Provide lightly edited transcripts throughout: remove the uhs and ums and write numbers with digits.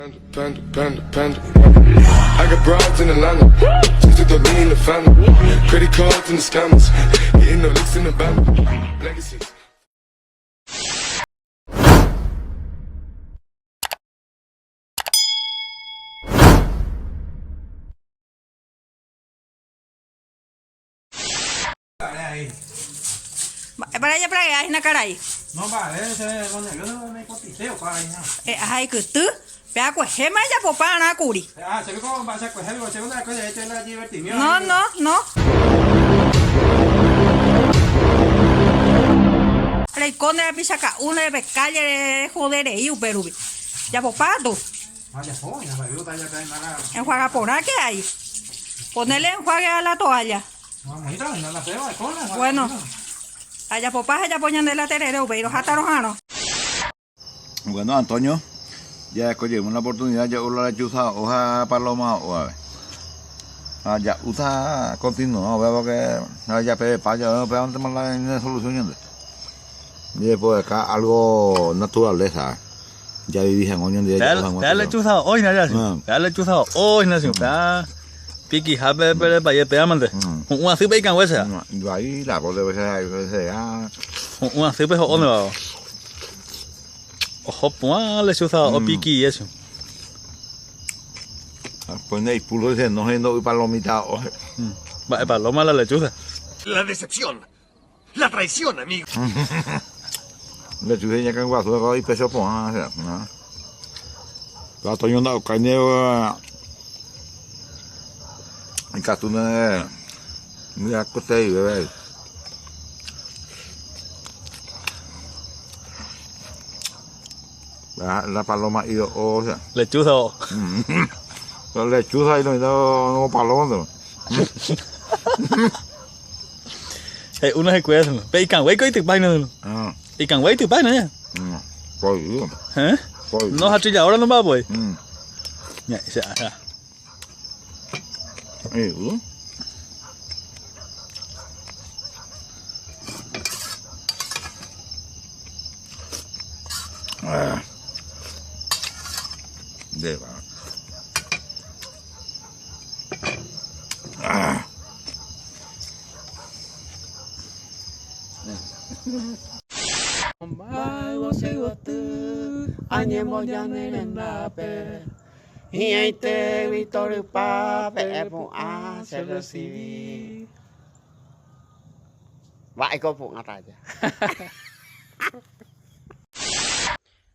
Panda, panda, panda. I got broads in Atlanta. Just to the lean the family. Credit cards and the scammers. Hitting the licks in the band. Legacies. Mba'épa rejeplaguea hína karai? No mba'eve che nervioso me ipotĩse opa hína. E'a ikyty, pe akuehéma ejapopa arã kuri. E'a che piko mba'e che akuehe piko che nda'ekue jave che la divertimíva. No, no, no. Reiko nde rapicha ka'u nde pe calle rejode rei upe rupi. Japopa katu. Enjuaga porãke ahí. Ponele enjuague a la toalla. Bueno, ajapopa ha ajapo ñande la terere upéi roháta roha'arõ. Bueno, Antonio, ya escogimos la oportunidad, ya la lechuza hoja paloma hoja. Ah, ya usa continuo, veo porque ya pe pa ya veo antes más la solución. Y después acá algo naturaleza. Ja vivi hag̃ua oñondive jajapo hag̃ua Pe lechuza hoy na jasi. Pe lechuza hoy na si. Pe piki hape pere paye pe amante. Hu'ũ asy pe ikangue sea. Vai la voz de ese ya. Hu'ũ asy pe ho'o ne va. Oho puã lechuza o piki eso. Pues ne ipulso dice no no palomita. Mba'e paloma la lechuza. La decepción. La traición, amigo. Lechuza iñakãguasu ha ipecho porã. La Toño nda'ukái ndéve ikatu ne ndeakoteiveve. La paloma iro'o, o sea. Lechuza o. La lechuza y no paloma. Hey, uno se cuida eso. Pe ikangue ko itypáina no. Ah. Ikangue itypáina ya. Prohibido. ¿Eh? Prohibido. No hatrilla ahora no va pues. Mm. Ya, ya, ya. Eh, Ah. De va. Ah.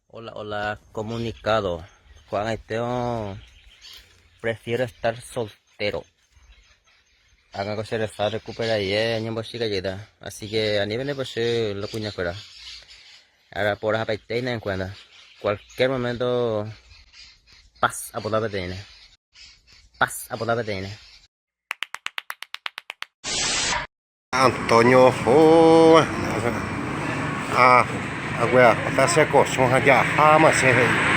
Hola, hola, comunicado. Juan Esteban, prefiero estar soltero. Ág̃a ko che resa recuperaie añembochykajeýta. Así que ani pende pochy lo kuñakuéra. Ára pora hapaite ina en cuenta. Cualquier momento paz apota peteĩre. Paz apota peteĩre. Antonio oho ha agueraháta che kochõ ha jaháma che he'i.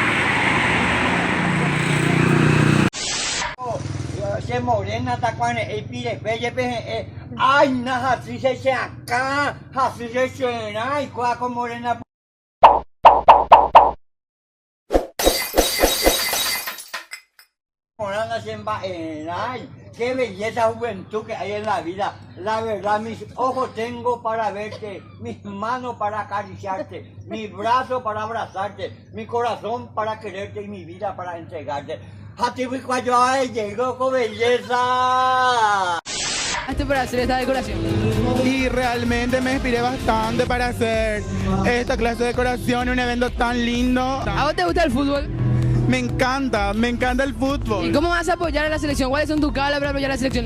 Che morena takuare'ẽ ipirekue jepe he'ẽ, Áina hasy che che akã, hasy che che rãi, kóa ko morena porã na che mba'erãi. Qué belleza juventud que hay en la vida, la verdad mis ojos tengo para verte, mis manos para acariciarte, mi brazo para abrazarte, mi corazón para quererte y mi vida para entregarte. Ha tyvykuajoa ejey ko belleza. para hacer esta decoración? Y realmente me inspiré bastante para hacer esta clase de decoración, un evento tan lindo. ¿A vos te gusta el fútbol? Me encanta, me encanta el fútbol. ¿Y cómo vas a apoyar a la selección? ¿Cuáles son tus caras para apoyar a la selección?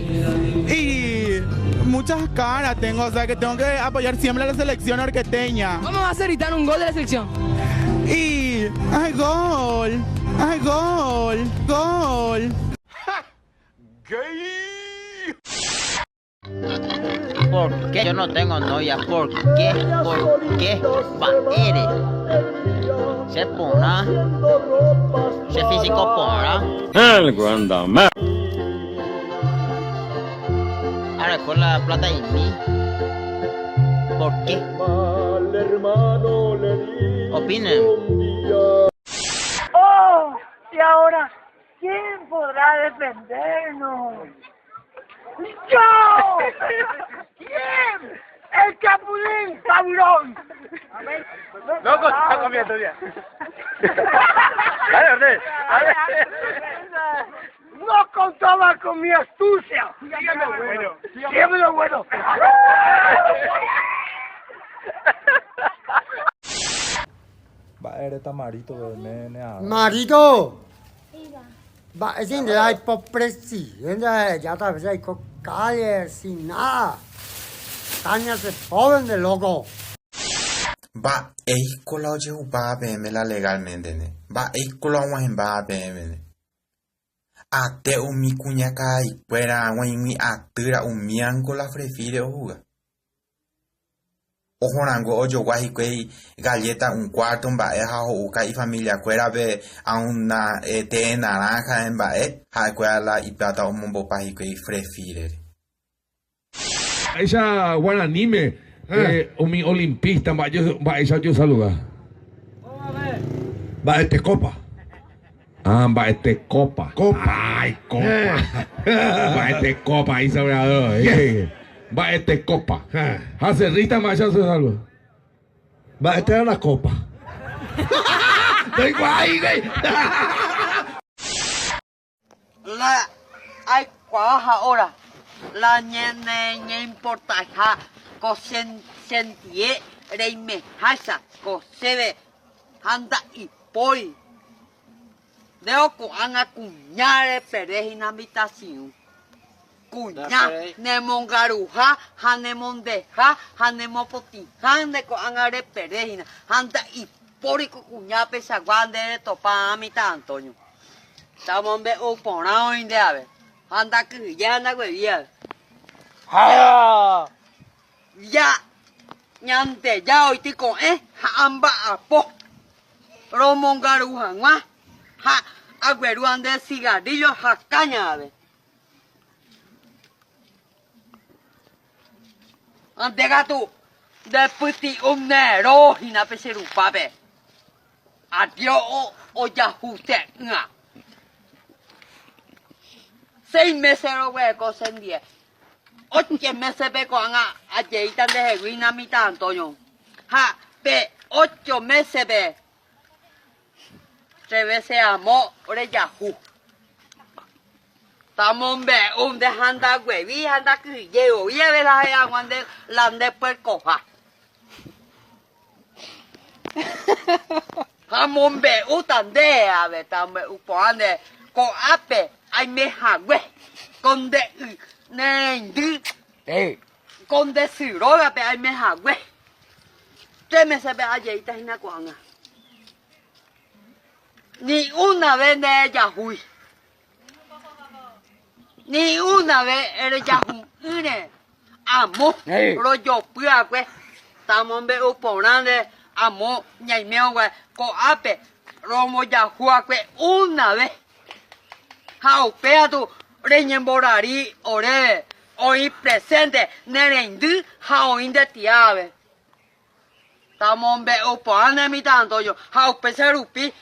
Y muchas caras tengo, o sea que tengo que apoyar siempre a la selección orqueteña. ¿Cómo vas a gritar un gol de la selección? Y... ¡Ay, gol! ¡Ay, gol! ¡Gol! ¡Gay! ¿Por qué yo no tengo novia? ¿Por qué? ¿Por qué? Mba'ére. Che porã. Che físico porã. Areko la plata'imi. ¿Por qué? Opinen. Oh, y ahora. ¿Quién podrá defendernos? ¡Yo! ¿Quién? ¡El Capulín, cabrón! Loco, está comiendo ya. Dale, Ortez. Dale. No contaba con mi astucia. Sígueme bueno. Sígueme lo bueno. Mba'éreta Marito pe ne ne Marito! Mba'e che nde aipo presidente ahejáta a veces aiko calle sin nada. Caña se joven de loco. Mba'éiko la ojehupáva peẽme la legalmente ne? Mba'éiko la og̃uahẽmbáva peẽme ne? Ate umi kuñakaraikuéra g̃uaig̃ui atýra umíango la frefíre ohuga. Ohorãngue ojogua hikuái galleta un cuarto mba'e ha ho'uka ifamiliakuérape auna té de naranja mba'e, ha'ekuéra la iplata omombopa hikuái frefírere. Mba'éicha guaraníme umi olimpista mba'éicha ojosaluda? Mba'etekópa. Ah, mba'etekópa. Kópa. Ay, kópa. Mba'etekópa, ahí sobrador. Mba'etekópa. Ha cerrista mba'éicha ojosaluda? Mba'etéra la kópa. Ndoikuaái, güey. La aikuaa ha óra, la ñane ñaimportaha ko chentie reimeháicha ko chéve ha nda'ipói. Ndévo ko'ág̃a kuña repere hína mitãchiũ. Kuña nemongaruha ha nemondeha ha nemopotĩha nde ko'ág̃a repere hína ha nda'ipóri ko kuña peichagua nde retopa mitã Antonio. Tamombe'u porã oĩ nde ave, ha ndakyhyje ha ndaguevi ave. Ha ja Ñandeja oity ko'ẽ ha amba'apo romongaru hag̃ua ha agueru ande cigarrillo ha caña ave. Ande katu nde pyti'u nero hína pe che rupápe. Adio ojahuse'ỹa. Seis mése roguereko chendie. Ocho mésepe ko'ág̃a ajeíta ndehegui na mitã Antonio. Ha pe ocho mésepe tres vése amo rejahu. Tamombe'u nde ha ndaguevi ha ndakyhyjéi voi ave la he'i hag̃ua nde la nde puerkoha. Ha mombe'úta nde ave, tambe'u porã nde ko'ápe aime hague, ko nde y ne reindy, ko nde sy rógape aime hague. Tres mésepe ajeíta hína ko'ág̃a. Ni una vez nderejahúi. Ni una vez rejahu'ỹre amo rojopy akue, tamombe'u porã nde amo ñaimérõ ko'ápe rombojahu akue una vez. Ha upéva tu reñemborari oréve oĩ presente ne reindy ha oĩ nde tiave. Tamombe'u porã ne mitã Antonio ha upéicha rupi.